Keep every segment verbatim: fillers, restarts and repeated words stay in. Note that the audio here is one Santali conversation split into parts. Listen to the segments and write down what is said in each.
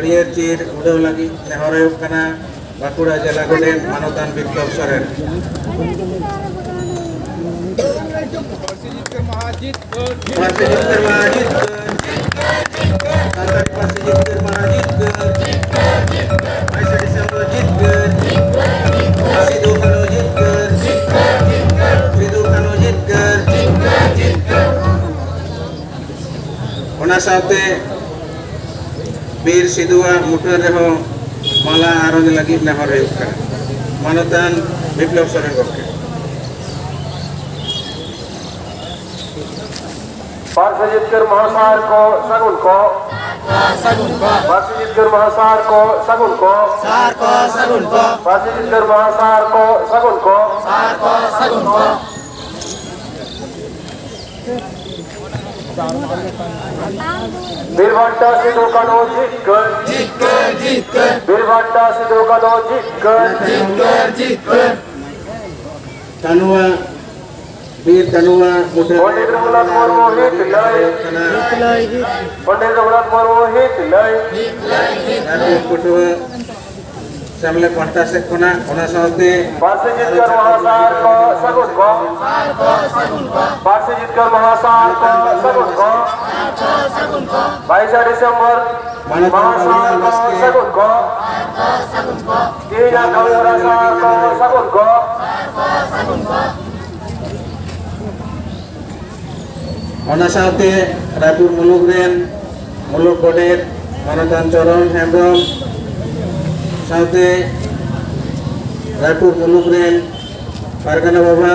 ᱦᱟᱹᱨᱭᱟᱹᱲ ᱪᱤᱨ ᱩᱰᱟᱹᱣ ᱞᱟᱹᱜᱤᱫ ᱱᱮᱦᱚᱨ ᱦᱩᱭᱩᱜ ᱠᱟᱱᱟ ᱵᱟᱸᱠᱩᱲᱟ ᱡᱮᱞᱟ ᱜᱚᱰᱮᱛ ᱢᱟᱱᱚᱛᱟᱱ ᱵᱤᱯᱞᱚᱵ ᱥᱚᱨᱮᱱ᱾ ᱯᱟᱹᱨᱥᱤ ᱡᱤᱛᱠᱟᱹᱨ ᱢᱟᱦᱟ ᱡᱤᱛᱠᱟᱹᱨ᱾ ᱯᱟᱹᱨᱥᱤ ᱡᱤᱛᱠᱟᱹᱨ ᱢᱟᱦᱟ ᱡᱤᱛᱠᱟᱹᱨ᱾ ᱥᱟᱱᱛᱟᱲᱤ ᱯᱟᱹᱨᱥᱤ ᱡᱤᱛᱠᱟᱹᱨ ᱢᱟᱦᱟ ᱡᱤᱛᱠᱟᱹᱨ᱾ ᱵᱟᱭᱤᱥᱮ ᱰᱤᱥᱮᱢᱵᱚᱨ ᱡᱤᱛᱠᱟᱹᱨ᱾ ᱥᱤᱫᱩ ᱠᱟᱹᱱᱦᱩ ᱡᱤᱛᱠᱟᱹᱨ᱾ ᱥᱤᱫᱩ ᱠᱟᱹᱱᱦᱩ ᱡᱤᱛᱠᱟᱹᱨ᱾ ᱚᱱᱟ ᱥᱟᱶᱛᱮ ᱵᱤᱨ ᱥᱤᱫᱩᱣᱟᱜ ᱢᱩᱴᱷᱟᱹᱱ ᱨᱮᱦᱚᱸ ᱢᱟᱞᱟ ᱟᱨᱚᱡ ᱞᱟᱹᱜᱤᱫ ᱱᱮᱦᱚᱨ ᱦᱩᱭᱩᱜ ᱠᱟᱱᱟ᱾ ᱢᱟᱱᱚᱛᱟᱱ ᱵᱤᱯᱞᱚᱵ ᱥᱚᱨᱮᱱ ᱜᱚᱢᱠᱮ᱾ ᱯᱟᱹᱨᱥᱤ ᱡᱤᱛᱠᱟᱹᱨ ᱢᱟᱦᱟ ᱥᱟᱨ ᱠᱚ ᱥᱟᱹᱜᱩᱱ ᱠᱚ᱾ ᱥᱟᱹᱜᱩᱱ ᱠᱚ᱾ ᱯᱟᱹᱨᱥᱤ ᱡᱤᱛᱠᱟᱹᱨ ᱢᱟᱦᱟ ᱥᱟᱨ ᱠᱚ ᱥᱟᱹᱜᱩᱱ ᱠᱚ᱾ ᱥᱟᱨ ᱠᱚ ᱥᱟᱹᱜᱩᱱ ᱠᱚ᱾ ᱯᱟᱹᱨᱥᱤ ᱡᱤᱛᱠᱟᱹᱨ ᱢᱟᱦᱟ ᱥᱟᱨ ᱠᱚ ᱥᱟᱹᱜᱩᱱ ᱠᱚ᱾ ᱥᱟᱨ ᱠᱚ ᱥᱟᱹᱜᱩᱱ ᱠᱚ᱾ ᱵᱤᱨ ᱵᱟᱱᱴᱟ ᱥᱤᱫᱩ ᱠᱟᱹᱱᱦᱩ ᱡᱤᱛᱠᱟᱹᱨ᱾ ᱡᱤᱛᱠᱟᱹᱨ, ᱡᱤᱛᱠᱟᱹᱨ᱾ ᱵᱤᱨ ᱵᱟᱱᱴᱟ ᱥᱤᱫᱩ ᱠᱟᱹᱱᱦᱩ ᱡᱤᱛᱠᱟᱹᱨ᱾ ᱡᱤᱛᱠᱟᱹᱨ, ᱡᱤᱛᱠᱟᱹᱨ᱾ ᱠᱟᱹᱱᱦᱩᱣᱟᱜ, ᱵᱤᱨ ᱠᱟᱹᱱᱦᱩᱣᱟᱜ ᱢᱩᱴᱷᱟᱹᱱ ᱯᱚᱱᱰᱤᱛ ᱨᱚᱜᱷᱩᱱᱟᱛᱷ ᱢᱩᱨᱢᱩ ᱦᱤᱛ ᱞᱟᱹᱭ᱾ ᱦᱩᱭᱩᱜ ᱠᱟᱱᱟ᱾ ᱯᱚᱱᱰᱤᱛ ᱨᱚᱜᱷᱩᱱᱟᱛᱷ ᱢᱩᱨᱢᱩ ᱦᱤᱛ ᱞᱟᱹᱭ᱾ ᱨᱟᱭᱯᱩᱨ ᱯᱟᱹᱴᱷᱩᱣᱟᱹ ᱥᱮᱢᱞᱮᱫ ᱯᱟᱦᱴᱟ ᱥᱮᱫ ᱠᱷᱚᱱᱟᱜ, ᱚᱱᱟ ᱥᱟᱶᱛᱮ ᱯᱟᱹᱨᱥᱤ ᱡᱤᱛᱠᱟᱹᱨ ᱢᱟᱦᱟ ᱥᱟᱨ ᱠᱚ ᱥᱟᱹᱜᱩᱱ ᱠᱚ᱾ ᱯᱟᱹᱨᱥᱤ ᱡᱤᱛᱠᱟᱹᱨ ᱢᱟᱦᱟ ᱥᱟᱨ ᱠᱚ ᱥᱟᱹᱜᱩᱱ ᱠᱚ᱾ ᱵᱟᱭᱤᱥᱟ ᱰᱤᱥᱮᱢᱵᱚᱨ ᱢᱟᱦᱟ ᱥᱟᱨ ᱠᱚ ᱥᱟᱹᱜᱩᱱ ᱠᱚ᱾ ᱛᱮᱦᱮᱧᱟᱜ ᱠᱟᱹᱢᱤ ᱦᱚᱨᱟ ᱥᱟᱨ ᱠᱚ ᱥᱟᱹᱜᱩᱱ ᱠᱚ᱾ ᱚᱱᱟ ᱥᱟᱶᱛᱮ ᱨᱟᱭᱯᱩᱨ ᱢᱩᱞᱩᱠ ᱨᱮᱱ ᱢᱩᱞᱩᱠ ᱜᱚᱰᱮᱛ ᱢᱟᱱᱚᱛᱟᱱ ᱪᱚᱨᱚᱱ ᱦᱮᱢᱵᱨᱚᱢ ᱥᱟᱶᱛᱮ ᱨᱟᱭᱯᱩᱨ ᱢᱩᱞᱩᱠ ᱨᱮᱱ ᱯᱟᱨᱜᱟᱱᱟ ᱵᱟᱵᱟ,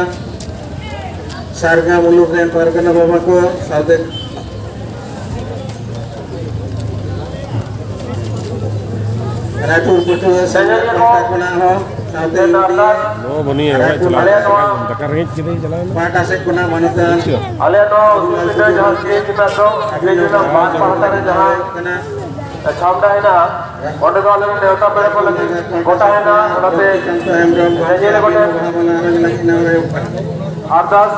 ᱥᱟᱨᱜᱟ ᱢᱩᱞᱩᱠ ᱨᱮᱱ ᱯᱟᱨᱜᱟᱱᱟ ᱵᱟᱵᱟ ᱠᱚ ᱥᱟᱶᱛᱮ ᱨᱟᱭᱯᱩᱨ ᱯᱟᱹᱴᱷᱩᱣᱟᱹ ᱥᱮᱢᱞᱮᱫ ᱯᱟᱦᱴᱟ ᱠᱷᱚᱱᱟᱜ ᱦᱚᱸ ᱥᱟᱶᱛᱮ ᱤᱭᱩ ᱰᱤ ᱮ ᱱᱚᱣᱟ ᱵᱟᱹᱱᱩᱭᱟ, ᱨᱟᱭᱯᱩᱨ ᱪᱟᱞᱟᱣ ᱟᱞᱮ ᱱᱚᱣᱟ ᱫᱟᱠᱟ ᱨᱮᱸᱜᱮᱡ ᱠᱮᱫᱮᱧ ᱪᱟᱞᱟᱣ ᱮᱱᱟ᱾ ᱯᱟᱦᱴᱟ ᱥᱮᱫ ᱠᱷᱚᱱᱟᱜ ᱢᱟᱱᱚᱛᱟᱱ ᱟᱞᱮ ᱱᱚᱣᱟ ᱩᱥᱩᱞ ᱯᱤᱸᱰᱟᱹ ᱡᱟᱦᱟᱸ stage ᱢᱮᱱᱟᱜ ᱫᱚ, stage ᱨᱮᱱᱟᱜ ᱵᱟᱨ ᱯᱟᱦᱴᱟ ᱨᱮ ᱡᱟᱦᱟᱸ ᱪᱷᱟᱢᱰᱟ ᱦᱮᱱᱟᱜᱼᱟ, ᱚᱸᱰᱮ ᱫᱚ ᱟᱞᱮ ᱨᱮᱱ ᱱᱮᱣᱛᱟ ᱯᱮᱲᱟ ᱠᱚ ᱞᱟᱹᱜᱤᱫ ᱜᱚᱴᱟ ᱦᱮᱱᱟᱜᱼᱟ, ᱚᱱᱟᱛᱮ ᱧᱮᱧᱮᱞ ᱠᱚᱴᱷᱮᱱ ᱟᱨᱫᱟᱥ,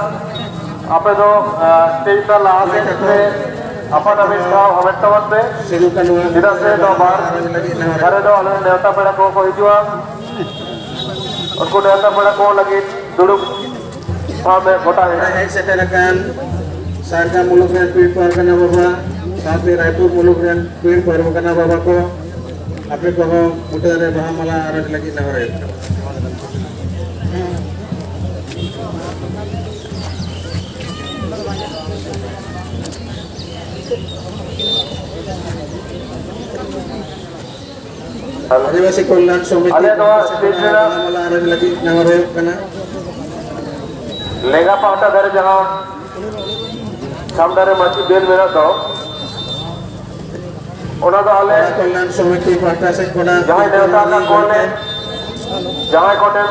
ᱟᱯᱮ ᱫᱚ, ᱟᱸ, stage ᱨᱮᱱᱟᱜ ᱞᱟᱦᱟ ᱥᱮᱫ ᱨᱮ ᱟᱯᱟᱱ ᱟᱹᱯᱤᱱ ᱴᱷᱟᱶ ᱦᱟᱢᱮᱴ ᱛᱟᱵᱚᱱ ᱯᱮ᱾ ᱥᱤᱫᱩ ᱠᱟᱹᱱᱦᱩ ᱪᱮᱫᱟᱜ ᱥᱮ ᱱᱚᱣᱟ ᱵᱟᱨ ᱫᱷᱟᱨᱮ ᱫᱚ ᱟᱞᱮ ᱱᱮᱣᱛᱟ ᱯᱮᱲᱟ ᱠᱚᱦᱚᱸ ᱠᱚ ᱦᱤᱡᱩᱜᱼᱟ᱾ ᱩᱱᱠᱩ ᱱᱮᱣᱛᱟ ᱯᱮᱲᱟ ᱠᱚ ᱞᱟᱹᱜᱤᱫ ᱫᱩᱲᱩᱵ ᱴᱷᱟᱶ ᱢᱮ ᱜᱚᱴᱟ ᱦᱮᱡ ᱥᱮᱴᱮᱨ ᱟᱠᱟᱱ ᱥᱟᱨᱜᱟ ᱢᱩᱞᱩᱠ ᱨᱮᱱ ᱯᱤᱲ ᱯᱟᱨᱜᱟᱱᱟ ᱵᱟᱵᱟ ᱥᱟᱶᱛᱮ ᱨᱟᱭᱯᱩᱨ ᱢᱩᱞᱩᱠ ᱨᱮᱱ ᱯᱤᱲ ᱯᱟᱨᱜᱟᱱᱟ ᱵᱟᱵᱟ ᱠᱚ, ᱟᱯᱮ ᱠᱚᱦᱚᱸ ᱢᱩᱴᱟᱹ ᱨᱮ ᱵᱟᱦᱟ ᱢᱟᱞᱟ ᱟᱨᱟᱜ ᱞᱟᱹᱜᱤᱫ ᱱᱮᱦᱚᱨ ᱦᱩᱭᱩᱜ ᱠᱟᱱᱟ᱾ ᱟᱹᱫᱤᱵᱟᱹᱥᱤ ᱠᱚᱞᱭᱟᱱ ᱥᱚᱢᱤᱛᱤ ᱟᱞᱮ ᱱᱚᱣᱟ ᱥᱴᱮᱡ ᱨᱮᱱᱟᱜ ᱢᱟᱞᱟ ᱟᱨᱟᱜ ᱞᱟᱹᱜᱤᱫ ᱱᱮᱦᱚᱨ ᱦᱩᱭᱩᱜ ᱠᱟᱱᱟ᱾ ᱞᱮᱸᱜᱟ ᱯᱟᱦᱴᱟ ᱫᱷᱟᱨᱮ ᱡᱟᱦᱟᱸ ᱥᱟᱢᱱᱟ ᱨᱮ ᱢᱟᱹᱡᱷᱤ ᱵᱮᱞ ᱢᱮᱱᱟᱜ ᱫᱚ, ᱚᱱᱟ ᱫᱚ ᱟᱞᱮ ᱠᱚᱞᱭᱟᱱ ᱥᱚᱢᱤᱛᱤ ᱯᱟᱦᱴᱟ ᱥᱮᱫ ᱠᱷᱚᱱᱟᱜ ᱡᱟᱦᱟᱸᱭ ᱱᱮᱣᱛᱟ ᱟᱠᱟᱫ ᱠᱚᱣᱟᱞᱮ, ᱡᱟᱦᱟᱸᱭ ᱠᱚᱴᱷᱮᱱ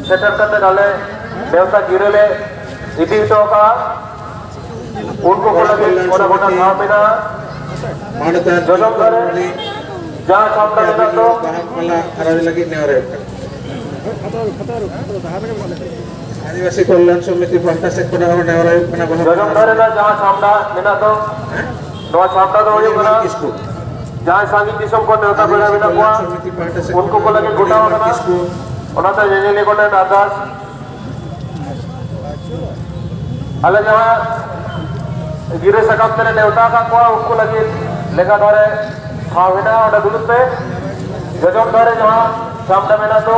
ᱥᱮᱴᱮᱨ ᱠᱟᱛᱮ ᱟᱞᱮ ᱱᱮᱣᱛᱟ ᱜᱤᱨᱟᱹ ᱞᱮ ᱤᱫᱤ ᱦᱚᱴᱚ ᱠᱟᱜᱼᱟ, ᱩᱱᱠᱩ ᱠᱚ ᱞᱟᱹᱜᱤᱫ ᱚᱱᱟ ᱜᱚᱴᱟ ᱴᱷᱟᱶ ᱢᱮᱱᱟᱜᱼᱟ᱾ ᱡᱚᱡᱚᱢ ᱫᱷᱟᱨᱮ ᱡᱟᱦᱟᱸ ᱥᱟᱢᱱᱟ ᱢᱮᱱᱟᱜ ᱫᱚ, ᱵᱟᱦᱟ ᱢᱟᱞᱟ ᱟᱨᱟᱣ ᱞᱟᱹᱜᱤᱫ ᱱᱮᱦᱚᱨ ᱦᱩᱭᱩᱜ ᱠᱟᱱᱟ᱾ ᱟᱹᱫᱤᱵᱟᱹᱥᱤ ᱠᱚᱞᱭᱟᱱ ᱥᱚᱢᱤᱛᱤ ᱯᱟᱦᱴᱟ ᱥᱮᱫ ᱠᱷᱚᱱᱟᱜ ᱦᱚᱸ ᱱᱮᱦᱚᱨ ᱦᱩᱭᱩᱜ ᱠᱟᱱᱟ, ᱵᱟᱦᱟ ᱡᱚᱡᱚᱢ ᱫᱷᱟᱨᱮ ᱨᱮᱱᱟᱜ ᱡᱟᱦᱟᱸ ᱪᱷᱟᱢᱰᱟ ᱢᱮᱱᱟᱜ ᱫᱚ, ᱱᱚᱣᱟ ᱪᱷᱟᱢᱰᱟ ᱫᱚ ᱦᱩᱭᱩᱜ ᱠᱟᱱᱟ ᱠᱤᱥᱠᱩ᱾ ᱡᱟᱦᱟᱸᱭ ᱥᱟᱺᱜᱤᱧ ᱫᱤᱥᱚᱢ ᱠᱷᱚᱱ ᱱᱮᱣᱛᱟ ᱯᱮᱲᱟ ᱢᱮᱱᱟᱜ ᱠᱚᱣᱟ, ᱩᱱᱠᱩ ᱠᱚ ᱞᱟᱹᱜᱤᱫ ᱜᱚᱴᱟ ᱟᱠᱟᱱᱟ᱾ ᱚᱱᱟᱛᱮ ᱧᱮᱧᱮᱞᱤᱭᱟᱹ ᱠᱚ ᱴᱷᱮᱱ ᱟᱨᱫᱟᱥ, ᱟᱞᱮ ᱡᱟᱦᱟᱸ ᱜᱤᱨᱟᱹ ᱥᱟᱠᱟᱢ ᱛᱮᱞᱮ ᱱᱮᱣᱛᱟ ᱟᱠᱟᱫ ᱠᱚᱣᱟ, ᱩᱱᱠᱩ ᱞᱟᱹᱜᱤᱫ ᱞᱮᱸᱜᱟ ᱫᱷᱟᱨᱮ ᱴᱷᱟᱶ ᱢᱮᱱᱟᱜᱼᱟ, ᱚᱸᱰᱮ ᱫᱩᱲᱩᱵ ᱯᱮ᱾ ᱡᱚᱡᱚᱢ ᱫᱷᱟᱨᱮ ᱡᱟᱦᱟᱸ ᱪᱷᱟᱢᱰᱟ ᱢᱮᱱᱟᱜ ᱫᱚ,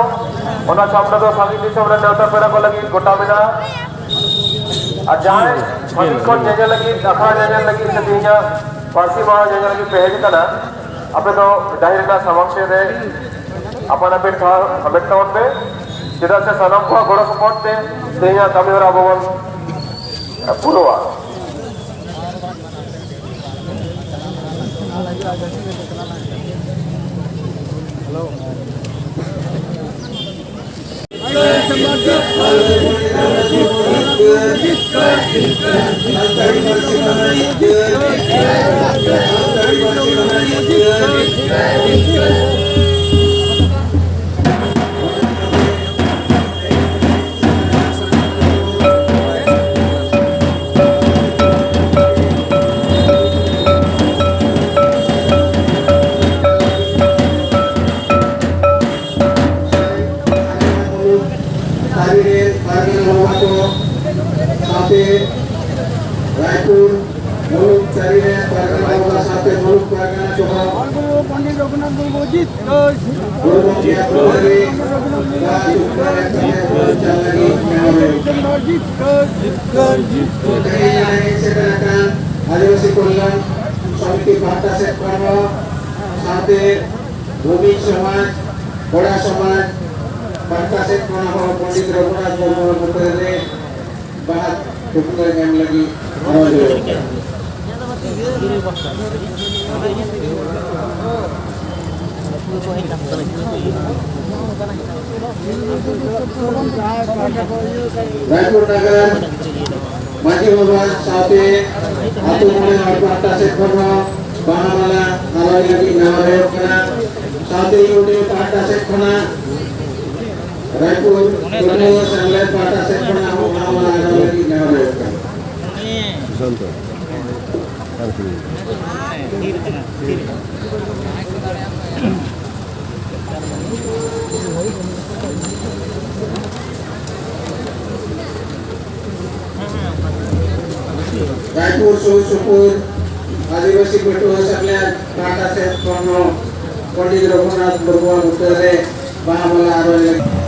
ᱚᱱᱟ ᱪᱷᱟᱢᱰᱟ ᱫᱚ ᱥᱟᱺᱜᱤᱧ ᱫᱤᱥᱚᱢ ᱨᱮ ᱱᱮᱣᱛᱟ ᱯᱮᱲᱟ ᱠᱚ ᱞᱟᱹᱜᱤᱫ ᱜᱚᱴᱟ ᱢᱮᱱᱟᱜᱼᱟ᱾ ᱟᱨ ᱡᱟᱦᱟᱸᱭ ᱥᱟᱺᱜᱤᱧ ᱠᱷᱚᱱ ᱧᱮᱧᱮᱞ ᱞᱟᱹᱜᱤᱫ, ᱟᱠᱷᱲᱟ ᱧᱮᱧᱮᱞ ᱞᱟᱹᱜᱤᱫ ᱥᱮ ᱛᱮᱦᱮᱧᱟᱜ ᱯᱟᱹᱨᱥᱤ ᱢᱟᱦᱟ ᱧᱮᱧᱮᱞ ᱞᱟᱹᱜᱤᱫ ᱯᱮ ᱦᱮᱡ ᱟᱠᱟᱱᱟ, ᱟᱯᱮ ᱫᱚ ᱰᱟᱹᱦᱤ ᱨᱮᱱᱟᱜ ᱥᱟᱢᱟᱝ ᱥᱮᱫ ᱨᱮ ᱟᱯᱟᱱ ᱟᱹᱯᱤᱱ ᱴᱷᱟᱶ ᱦᱟᱢᱮᱴ ᱛᱟᱵᱚᱱ ᱯᱮ᱾ ᱪᱮᱫᱟᱜ ᱥᱮ ᱥᱟᱱᱟᱢ ᱠᱚᱣᱟᱜ ᱜᱚᱲᱚ ᱥᱚᱯᱚᱦᱚᱫ ᱛᱮ ᱛᱮᱦᱮᱧᱟᱜ ᱠᱟᱹᱢᱤ ᱦᱚᱨᱟ ᱟᱵᱚ ᱵᱚᱱ ᱯᱩᱨᱟᱹᱣᱟ᱾ ᱚᱞ ᱜᱩᱨᱩ ᱯᱚᱱᱰᱤᱛ ᱨᱚᱜᱷᱩᱱᱟᱛᱷ ᱢᱩᱨᱢᱩ ᱡᱤᱛᱠᱟᱹᱨ᱾ ᱜᱩᱨᱩ ᱜᱚᱢᱠᱮᱭᱟᱜ ᱯᱚᱨᱮ ᱨᱮ ᱵᱟᱦᱟ ᱫᱷᱩᱯ ᱠᱚ ᱮᱢ ᱠᱟᱛᱮ ᱪᱟᱞ ᱞᱟᱹᱜᱤᱫ ᱱᱮᱦᱚᱨ ᱦᱩᱭᱩᱜ ᱠᱟᱱᱟ᱾ ᱡᱤᱛᱠᱟᱹᱨ, ᱡᱤᱛᱠᱟᱹᱨ, ᱡᱤᱛᱠᱟᱹᱨ᱾ ᱛᱮᱦᱮᱧ ᱱᱚᱰᱮ ᱦᱮᱡ ᱥᱮᱴᱮᱨ ᱟᱠᱟᱱ ᱟᱹᱫᱤᱵᱟᱹᱥᱤ ᱠᱚᱞᱭᱟᱱ ᱥᱚᱢᱤᱛᱤ ᱯᱟᱦᱴᱟ ᱥᱮᱫ ᱠᱷᱚᱱ ᱦᱚᱸ, ᱥᱟᱶᱛᱮ ᱵᱷᱩᱢᱤ ᱥᱚᱢᱟᱡᱽ, ᱠᱚᱲᱟ ᱥᱚᱢᱟᱡᱽ ᱯᱟᱦᱴᱟ ᱥᱮᱫ ᱠᱷᱚᱱ ᱦᱚᱸ ᱯᱚᱱᱰᱤᱛ ᱨᱚᱜᱷᱩᱱᱟᱛᱷ ᱢᱩᱨᱢᱩ ᱵᱩᱴᱟᱹ ᱨᱮ ᱵᱟᱦᱟ ᱫᱷᱩᱯ ᱠᱚ ᱮᱢ ᱞᱟᱹᱜᱤᱫ ᱱᱚᱰᱮ ᱦᱩᱭᱩᱜ ᱠᱟᱱᱟ᱾ ᱨᱟᱭᱯᱩᱨ ᱱᱟᱜᱟᱨ ᱢᱟᱹᱡᱷᱤ ᱵᱟᱵᱟ ᱥᱟᱶᱛᱮ ᱟᱹᱛᱩ ᱢᱚᱬᱮ ᱦᱚᱲ ᱯᱟᱦᱴᱟ ᱥᱮᱫ ᱠᱷᱚᱱ ᱦᱚᱸ ᱵᱟᱦᱟ ᱢᱟᱞᱟ ᱟᱨᱟᱣ ᱞᱟᱹᱜᱤᱫ ᱱᱮᱦᱚᱨ ᱦᱩᱭᱩᱜ ᱠᱟᱱᱟ᱾ ᱥᱟᱶᱛᱮ ᱤᱭᱩ ᱰᱤ ᱮᱯᱷ ᱯᱟᱦᱴᱟ ᱥᱮᱫ ᱠᱷᱚᱱᱟᱜ ᱨᱟᱭᱯᱩᱨ ᱯᱟᱹᱴᱷᱩᱣᱟᱹ ᱥᱮᱢᱞᱮᱫ ᱯᱟᱦᱴᱟ ᱥᱮᱫ ᱠᱷᱚᱱᱟᱜ ᱦᱚᱸ ᱵᱟᱦᱟ ᱢᱟᱞᱟ ᱟᱨᱟᱣ ᱞᱟᱹᱜᱤᱫ ᱱᱮᱦᱚᱨ ᱦᱩᱭᱩᱜ ᱠᱟᱱᱟ᱾ ᱨᱟᱭᱯᱩᱨ ᱥᱩᱨ ᱥᱩᱯᱩᱨ ᱟᱹᱫᱤᱵᱟᱹᱥᱤ ᱯᱟᱹᱴᱷᱩᱣᱟᱹ ᱥᱮᱢᱞᱮᱫ ᱯᱟᱦᱴᱟ ᱥᱮᱫ ᱠᱷᱚᱱ ᱦᱚᱸ ᱯᱚᱱᱰᱤᱛ ᱨᱚᱜᱷᱩᱱᱟᱛᱷ ᱢᱩᱨᱢᱩᱣᱟᱜ ᱵᱩᱴᱟᱹ ᱨᱮ ᱵᱟᱦᱟ ᱢᱟᱞᱟ ᱟᱨᱟᱣ ᱞᱟᱹᱜᱤᱫ᱾